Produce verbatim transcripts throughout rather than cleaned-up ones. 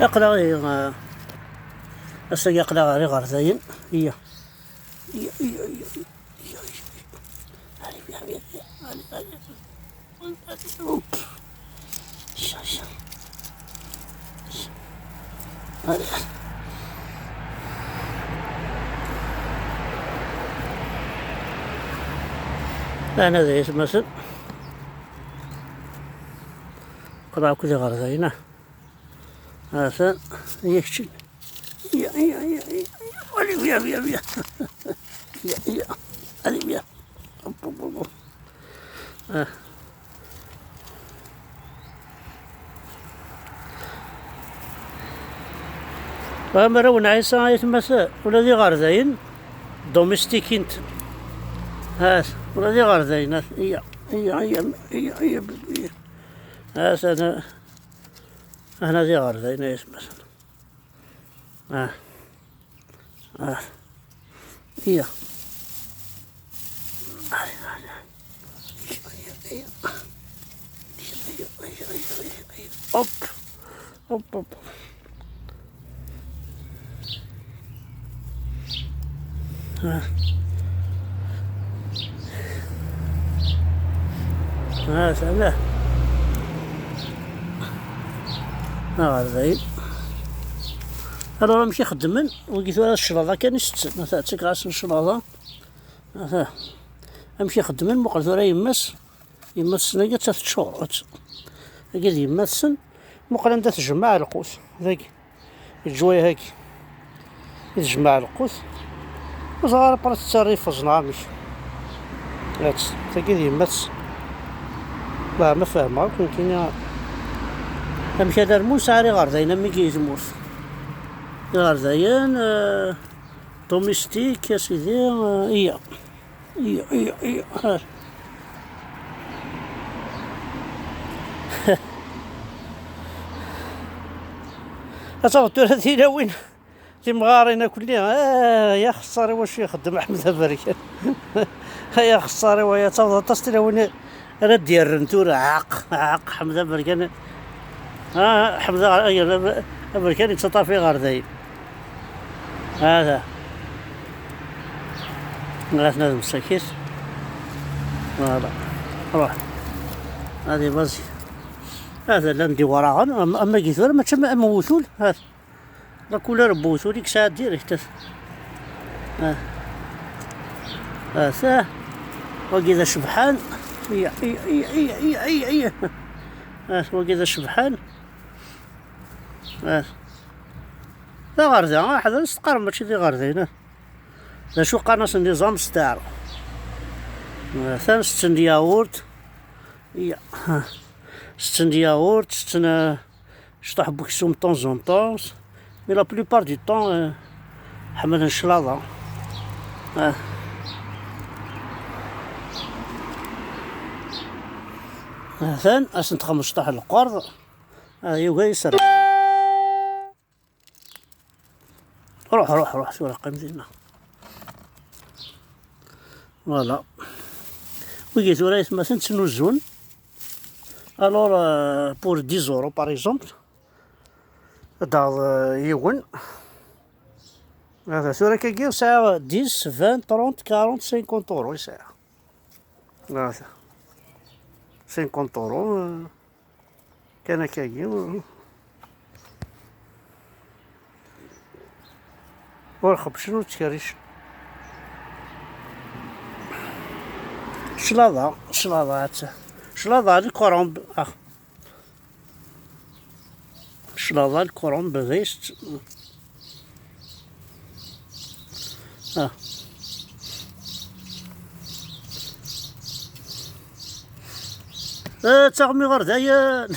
Aql-aɣ ihi, eh, ass-agi aql-aɣ ɣer iɣerdayen. Iyya. Iyya, iyya, iyya, iyya. Allez, viens, viens, viens. Allez, allez. Allez, hop. Iyya, iyya. Allez. Ana d aytmaten. Aql-aɣ akked iɣerdayen, ah. Atan, yak ččin. Ya, ya, ya, ya, ya. Allez, viens, viens, viens. Ya, ya. Allez, viens. Hop, hop, hop, hop. Ah. Amraw n Ɛisa aytmaten, ula d iɣerdayen, domestique-int. Hat, ula d iɣerdayen, hat. Ya, ya, ya, ya, ya, ya. Hat, ana. Ahna d iɣerdayen ay atmaten. Ah. Ah. Iya. Ay, ay, ay. Iya, iya. Iya, iya, iya, iya, iya. Hop. Hop, hop. Ah. Ah, ça va. Ah, dayen. Alors, amek i xeddmen? Wigi tura cclaḍa kan i setten. Ata, ttakreɣ-asen cclaḍa. Ata. Amek i xeddmen? Muqel tura yemma-s. Yemma-tsen agi atta teččuṛ. Agi d yemma-tsen. Muqel anda tjemmeɛ lqut. Dagi. Leǧwayeh-agi i tejmeɛ lqut. Ur teẓri ara, après tettarra ifeẓ neɣ amek. At, tagi d yemma-s. Lah, ma fehmeɣ akk nekkini. Amek ad armun sɛiɣ iɣerdayen am wigi i tmurt? Iɣerdayen, eh, domestique, a sidi, eh, iya. Iya, iya, iya. Ha. Ad taweḍ tura tilawin timɣarin akk-nni. Ah, ya xeṣṣar i wacu ixeddem Ḥmed Aberkan. Ay axeṣṣar i waya, ad taweḍ aṭas tilawin ara d-yerren tura. Ɛaq, ɛaq, Ḥmed Aberkan. Ah, Ḥmed Aberkan yettaṭṭaf iɣerdayen. Hada. Atna d msakit. Voilà. Ruḥ. Hadi, vas-y. Hada llan d iwraɣen, am, am wagi tura, mačči am, am uwtul. Hada. La couleur n uwtul i yesɛa direct. Ah. Ata. Wagi d acebḥan. Iya, iya, iya. Ah, wagi d acebḥan. Ah. D aɣerda, ah, ḥader s teqqarem, mačči d iɣerdayen, ah. D acu qqaren-asen, des hamsters. Ah, atan setten lyawurt. Ya. Setten lyawurt, setten, ah, cṭuḥ n weksum de temps en temps. Mais la plupart du temps, ah, ḥemmlen claḍa. Ah. Atan, ad sen-texdem cṭuḥ n lqerḍ. Ah, yugi ad yesserɣ. Ruḥ, ruḥ, ruḥ, tura qqim dinna. Voilà. Wigi tura aytmaten ttnuzzun. Alors, euh, pour dix euros, par exemple, ad d-taɣeḍ, euh, yiwen. Hada tura kagi sɛiɣ dix, vingt, trente, quarante, cinquante euros i sɛiɣ. Hada. Cinquante euros, euh, Kan akkagi. Ur xebbcen, ur ttkerricen. Claḍa, claḍa, atta. Claḍa, lkurumb. Ah. Claḍa, lkurumb, d ayes-, Ah. Eh, ttaɣem iɣerdayen.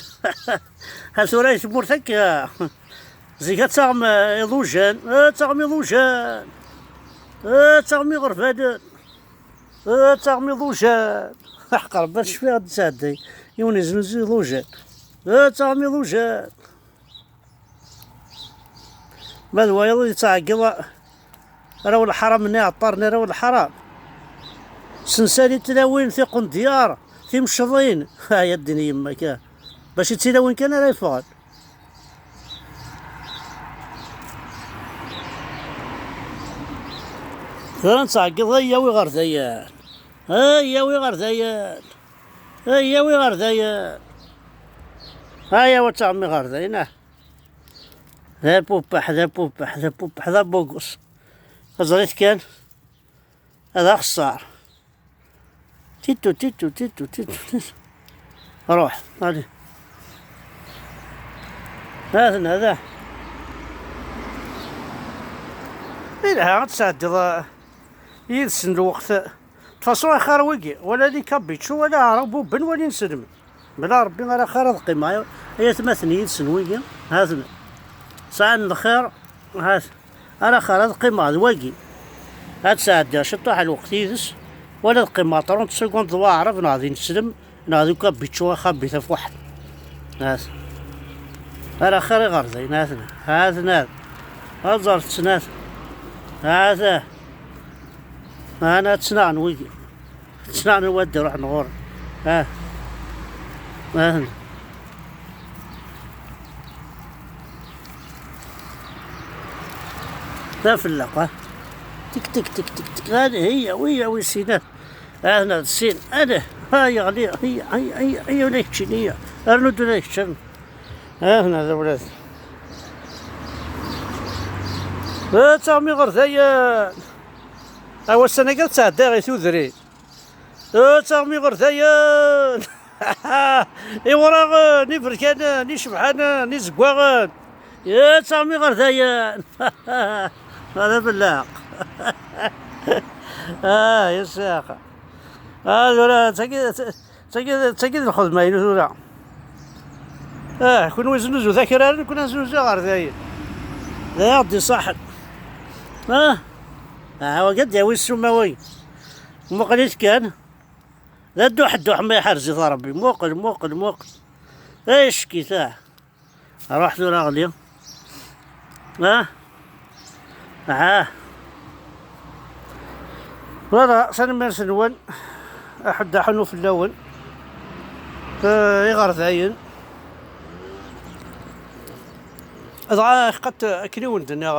Ha tura i tmurt akka. Zik ad taɣem, eh, iḍujan. Eh, ttaɣem iḍujan. Eh, ttaɣem iɣerbaden. Eh, ttaɣem iḍujan. Aḥqer, ma cfiɣ ad d-sɛedday. Yiwen iznuzu iḍujan. Eh, ttaɣem iḍujan. Ma d wayeḍ i yettɛeggiḍ arraw n lḥaram-nni, iɛeṭṭaren arraw n lḥaram. Sensali tlawin, tiqendyar, timecḍin. Ay a ddin yemma-k, ah. Bac i d tilawin kan ara yeffɣen. Tura nettɛeggiḍ, ay yawi ɣer dayen, ay yawi ɣer dayen, ay yawi ɣer dayen, ay yawi ad taɣem ɣer dayen, ah. D apupeḥ, d apupeḥ, d apupeḥ, d abugus. Ẓrit kan, d axeṣṣar. Titu, titu, titu, titu, titu. Ruḥ, allez. Hatan, hada. Ilha, ad tesɛeddiḍ, ah, yid-sen lweqt. De toute façon, axir wigi, wala li kabiču, wala aɛrabuben, wala inselmen. Bla Rebbi ara axir ad qqimeɣ. Ay atmaten yid-sen wigi, hatan. Sɛan lxir, hatan. Ara axir ad qqimeɣ d wagi. Ad sɛeddiɣ ciṭuḥ n lweqt yid-s, wala ad qqimeɣ trente secondes d waɛrab, neɣ d ineslem, neɣ d ukabiču axabit ɣef waḥed. Hatan. Ara axir iɣerdayen, hatan. Hatan, hatan. Ad ẓret-ten, hatan. Hatan. Hatan, ad ttnaɣen wigi. Ttnaɣen wadda ruḥen ɣur. Ah. Ah. D afelleq, ah. Tik, tik, tik, tik, tik. Hadi, hiya, wiya, wi sinan. Hatan, d sin. Hadi, ha, yeɣli, hiya, hiya, hiya, hiya, ula keččini, hiya. Rnu-d ula keččini. Hatan, d awlad. Ad taɣem iɣerdayen. A wassan-agi ad ttɛeddaɣ i tudrin. Ad taɣem iɣerdayen. Iwraɣen, iberkanen, icebḥanen, izeggaɣen. Ad taɣem iɣerdayen. Hada bellaq. Ah, ya ssix. Ah, tura, tagi, tagi, tagi d lxedma-inu tura. Ah, kunwi znuzu takraren, kun ad znuzu ɣer dayen. D aya ɣ-d-iṣaḥen. Ah, ah, wagi ad d-yawi ssuma wagi. Muqel-it kan. D adduḥ dduḥ ma iḥrez-it Rebbi. Muqel, muqel, muqel. Ay ccekit, ah. Ruḥ tura ɣli. Ah. Ah. Voilà, tanemmirt-nwen. Aḥuddu aḥunnu fell-awen. Eh, iɣerdayen. Dɣa xqat akken i wen-d-nniɣ.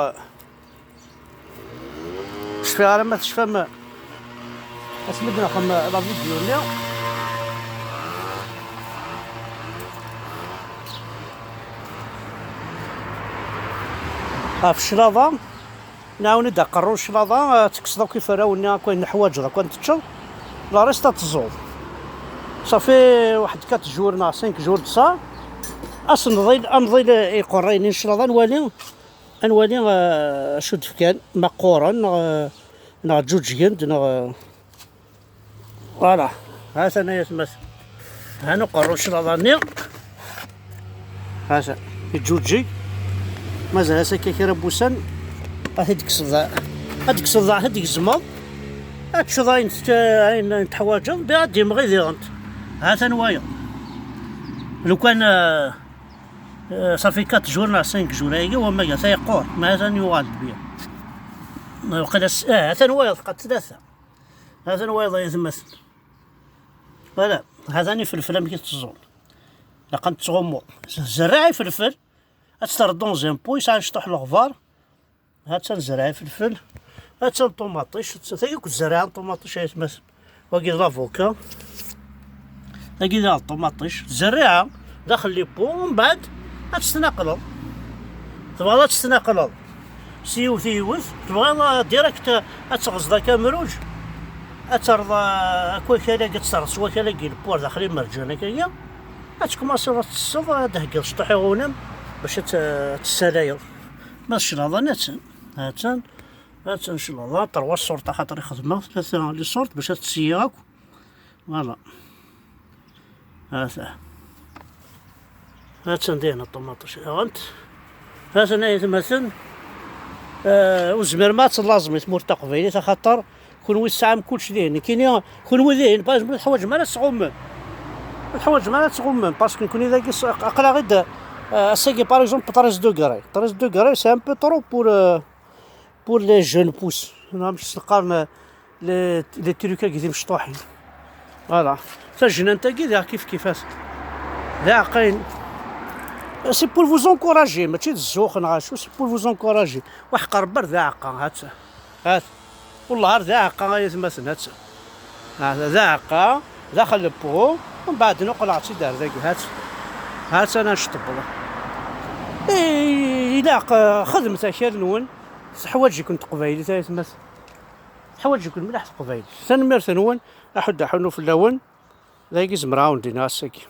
Cfiɣ ara ma tecfam asmi d-nexdem la vidéo-nni. Ɣef cclaḍa, nɛawen-id aqerru n cclaḍa, ad tekkseḍ akk iferrawen-nni, akk ayen neḥwaǧeḍ, akk ad n-teččeḍ. Le reste ad teẓẓuḍ. Safi, waḥed quatre jours neɣ cinq jours de ça, ad s-nḍil, ad nḍil iqerray-nni n cclaḍa, ad nwali. Ad nwali, eh, acu d-fkan, ma qquren, neɣ, eh, neɣ ǧǧuǧgen-d, neɣ, eh, voilà. Ha-t-an ay atmaten. Ha-n uqerru n cclaḍa-nni. Ha-t-an, yeǧǧuǧeg. Mazal-as akka kra n wussan. Ad t-id-tekkseḍ, ad d-tekkseḍ, ad t-id-tgezmeḍ. Ad teččeḍ ayen tečč-, ayen, ayen teḥwaǧeḍ, biɣ ad d-imɣi diɣen. Ha-t-an wayeḍ. Lukan, eh, Eh, ça fait quatre jours neɣ cinq jours, ayagi wamma ata yeqqur, ma atan yuɣal-d bien. Waqila s-, eh, atan wayeḍ, qad tlata. Atan wayeḍ ay atmaten. Voilà, atan ifelfel amek i teẓẓul. Ilaq ad tettɣummu. Zerreɛ ifelfel, ad tt-terreḍ dans un pot, yesɛa cṭuḥ leɣbar. Ha-tt-an zerreɛ ifelfel. Ha-tt-an ṭumaṭic. Ha-tt-, tagi akked zerreɛ n ṭumaṭic ay atmaten. Wagi d lavuka. Tagi daɣ d ṭumaṭic. Zerriɛa daxel les pots, mbeɛd ad tt-tnaqleḍ. Tebɣiḍ ad tt-tnaqleḍ s yiwet i yiwet, tebɣiḍ, ah, direct, ah, ad teɣzeḍ akka amruj, ad terreḍ, ah, akk wakal-agi, ad terreḍ s wakal-agi les pots ar daxel imerǧan akkagi, ad tkumaṣiḍ ad tesseḍ, ad d-theggiḍ cṭuḥ iɣunem bac ad tt-, ad tessalayeḍ. Ma d cclaḍa, ha-tt-an, ha-tt-an, ha-tt-an cclaḍa, terwa ṣṣurṭ axaṭer i xedmeɣ tlata les sortes bac ad tt-seyyiɣ akk. Voilà. Ha-t-an. Ha-tt-an dihin ṭumaṭic. Ɣant. Ha-t-an ay atmaten. Eh, ur tezmirem ad tellaẓem i tmurt taqbaylit axaṭer kunwi tesɛam kullec dihin. Nekkini, kunwi dihin, par exemple, ur teḥwaǧem ara ad tɣummem. Ur teḥwaǧem ara ad tɣummem, parce que nekkni dagi s-, aq-, aql-aɣ-id, eh, ass-agi, par exemple, treize degrés. Treize degrés, c'est un peu trop pour, euh, pour les jeunes pousses. Neɣ amek s-neqqaren, les, les trucs-agi d imecṭuḥin. Voilà. Tajnant-agi d kif kif-as. D aɛeqqa-in. C'est pour vous encourager, mačči d zzux neɣ acu, c'est pour vous encourager. Waḥeq Rebbi ar d aɛeqqa, ha-tt-, ha-t. Wellah ar d aɛeqqa ay atmaten, ha-tt-a. Ha-tt-a d aɛeqqa, d axelebbu, mbeɛd nuqleɣ-tt-id ar dagi, ha-tt-a. Ha-tt-a, ana nceṭṭebbel. I, ilaq, eh, xedmet akal-nwen, teḥwaǧ-iken teqbaylit ay atmaten. Teḥwaǧ-iken mliḥ teqbaylit. Tanemmirt-nwen, aḥuddu aḥunnu fell-awen. Dagi zemreɣ ad wen-d-iniɣ ass-agi.